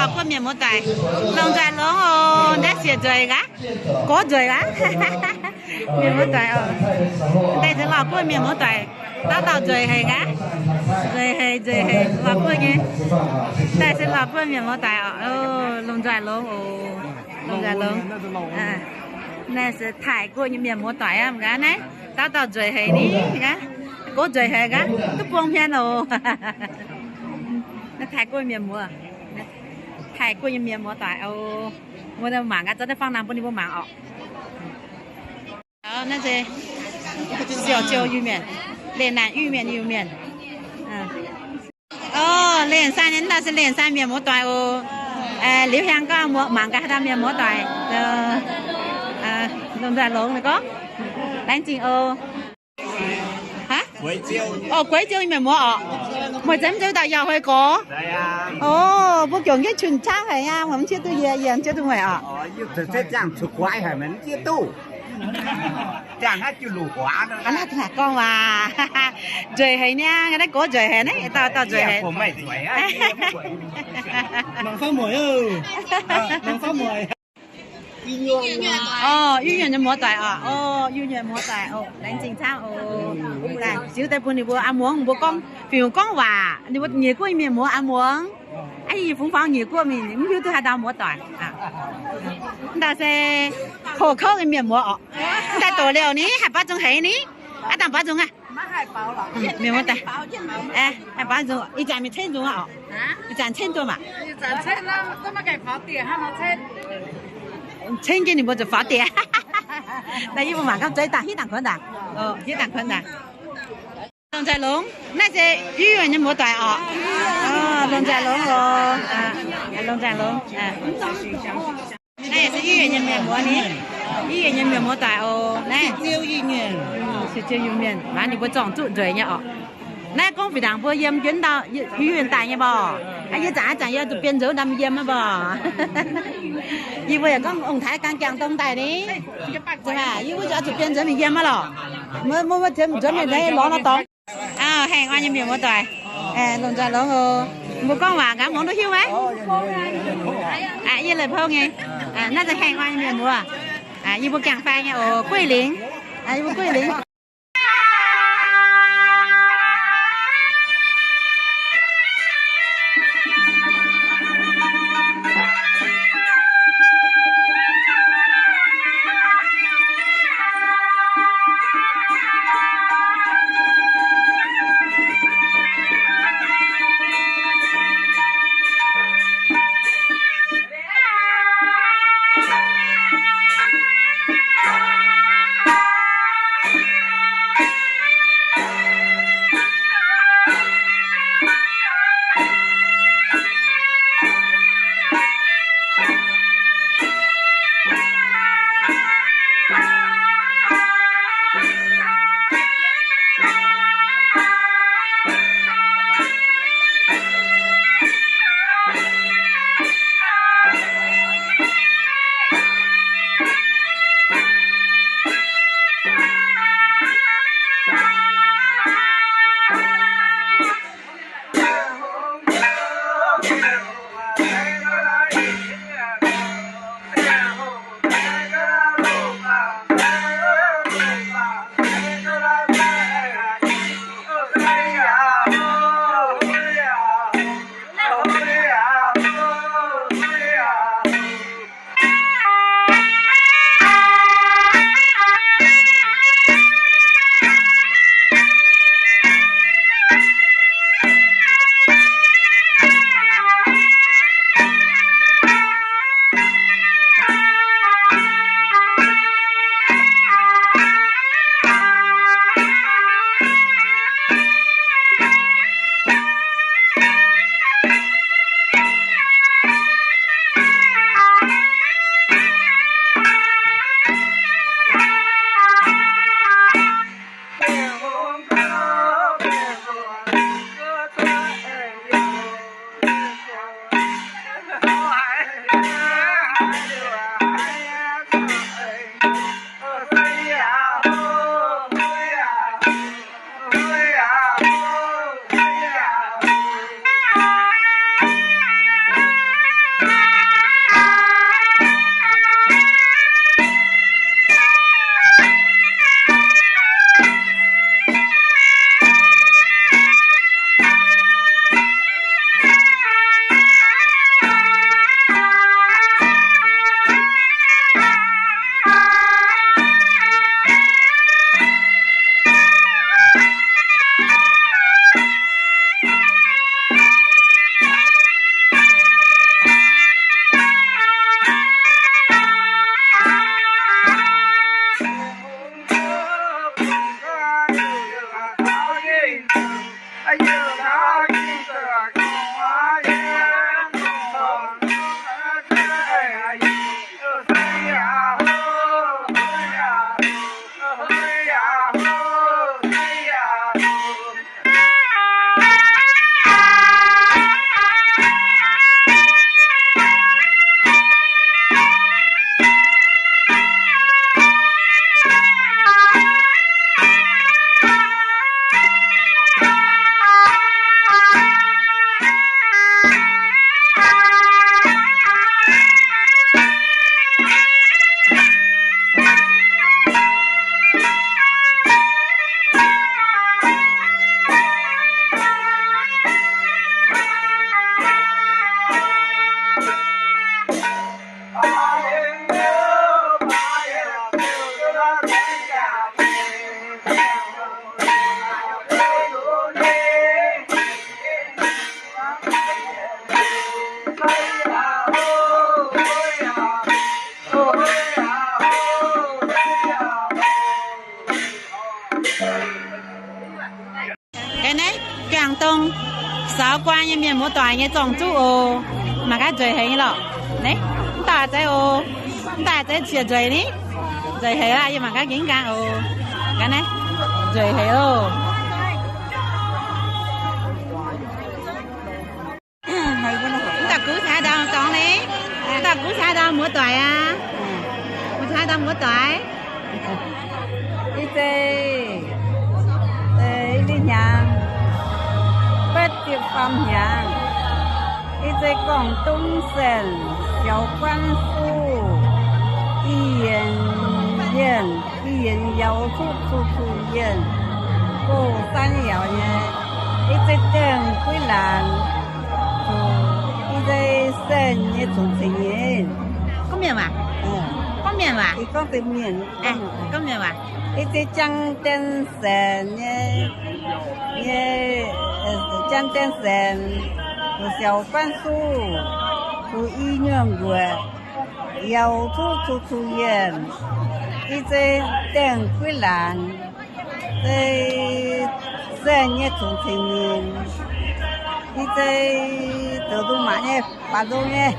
Lorh Guoqv mienh muoz-doic, longc nzoih longx oc. Naaiv siec nzueic gaax, gorx nzueic gaax. Mienh muoz-doic oc. Daaih se Lorh Guoqv mienh muoz-doic, dauh dauh nzueic haic gaax. Nzueic haic, nzueic haic, Lorh Guoqv nyei. Daaih se Lorh Guoqv mienh muoz-doic oc. Longc nzoih longx oc. Longc nzoih longx. Naaiv se Taiv-Guoqv nyei mienh muoz-doic aqv. Mangc gaax naaiv, dauh dauh nzueic haic ni. Gorx nzueic haic gaax, duqv buang hmien oc. Naaiv Taiv-Guoqv mienh muoz, Taiv-Guoqv nyei mienh muoz-doic oc. Mbuo mangc gaax, zorqv deix fangv-naamh bun ninh mbuo mangc oc. Naaiv se siouc jiou Iu-Mienh, Leih Naanc Iu-Mienh, Iu-Mienh. Leih Saan nyei, naaiv se Leih Saan mienh muoz-doic oc. Liuz hiaang gorngv mangc gaax haaix dauh mienh muoz-doic. Longc nzoih longx gorngv, laengz zingh oc. Gueix Ziou mienh muoz oc. Meih zeiz mv zeiz dauh yaac hui gorx? Oc, mbuo jomc jienv qun qaqv haic aqv, mv qiex duqv yie, yie mv qiex duqv meih oc. Gorngv waac nzueic haic niaa, naaiv gorx nzueic haic naaiv, dauh dauh nzueic haic. Oc, Iu-Mienh nyei muoz-doic oc. Oc, Iu-Mienh muoz-doic oc, laengz zingh camv oc. Daaih ziux daaih bun ninh mbuo a'muangx, mbuo gorngv, fingx gorngv waac, ninh mbuo nyiec guoqv nyei mienh muoz a'muangx. Aa, yie fungx faaux nyiec guoqv mingh, mv hiuv duqv haaix dauh muoz-doic. Daaih se hoc kouv nyei mienh muoz oc. Daaih doqc liouh ni, haih baaux nzung heix ni. Aav dangh baaux nzung aqv. Mienh muoz-doic, haih baaux nzung, ih zanc mingh ceng nzung aqv oc. Ih zanc ceng duqv mangc. Ceng jienv ninh mbuo zuqc faaux diex. Naaiv yie mbuo mangc gaax, zueiz dangh, hiuv dangh kuonx daaih. Hiuv dangh kuonx daaih. Longc nzoih longx, naaiv se Iu-Mienh nyei muoz-doic oc. Longc nzoih longx oc. Longc nzoih longx. Naaiv se Iu-Mienh nyei mienh muoz ni. Iu-Mienh nyei mienh muoz-doic oc. Naaiv siec jiou Iu-Mienh, waac ninh mbuo zorngh zuqv nzueic nyei oc. Naaiv gorngv fih ndaangc mbuo yiem jienv ndau, Iu-Mienh daaih nyei mborqc. Yie zanc aav zanc yie zuqc bien nzuonx ndau yiem aqv mborqc. Yie mbuo yaac gorngv ong-taaix gaang jangx dong daaih ni. Yie mbuo zuqc bien nzuonx mingh yiem aqv lorqc. Mbuo, mbuo, mbuo nzuonx mingh lorz nor dorngx. Haengh Oix nyei mienh muoz-doic, longc nzoih longx oc. Mbuo gorngv waac gaax muangx duqv hiuv maiv? Yie Leiz Pou nyei. Naaiv se Haengh Oix nyei mienh muoz. Yie mbuo Gaengh Fai nyei oc, Gueix Lingc. Yie mbuo Gueix Lingc. Saux guaan nyei mienh muoz-doic nyei zorng-zuqv oc. Mangc gaax nzueic haic nyei lorqc. Naaiv, mv dauh a'zeiv oc. Mv dauh a'zeiv cie nzueic ni. Nzueic haic aqv, yie mangc gaax gengh gaanv oc. Gaax naaiv, nzueic haic oc. Mv dauh gux caux haaix dauh dorngx ni? Mv dauh gux caux haaix dauh muoz-doic aqv? Mbuo caux haaix dauh muoz-doic? Ih zei, ih li hnyangx betv ziepc faam hnyangx, ih zei Guangv Dong Saengv Siaaux Guanv Suv, Ih Yienc Yienh, Ih Yienc Yauz Cuqv Cu Cu Yienh, Go San Yauz nyei, ih zei Dengh Guiv Laanc, zuqc ih zei Saengv nyei cunx cingx nyei. Gorngv mienh waac? Gorngv mienh waac? Ih gorngv deix mienh. Gorngv mienh waac? Ih zei Jang Dien Saengv nyei, nyei, Jang Dien Saengv, zuqc Siaaux Guanv Suv, zuqc I Nyuonh Nquoc, Yauz Cuqv Cu Cu Yienh, ih zei Dengh Guiv Laanc, zei Saengv nyei cunx cingx nyeic, ih zei zoux nzung maac nyei, baac nzung nyei.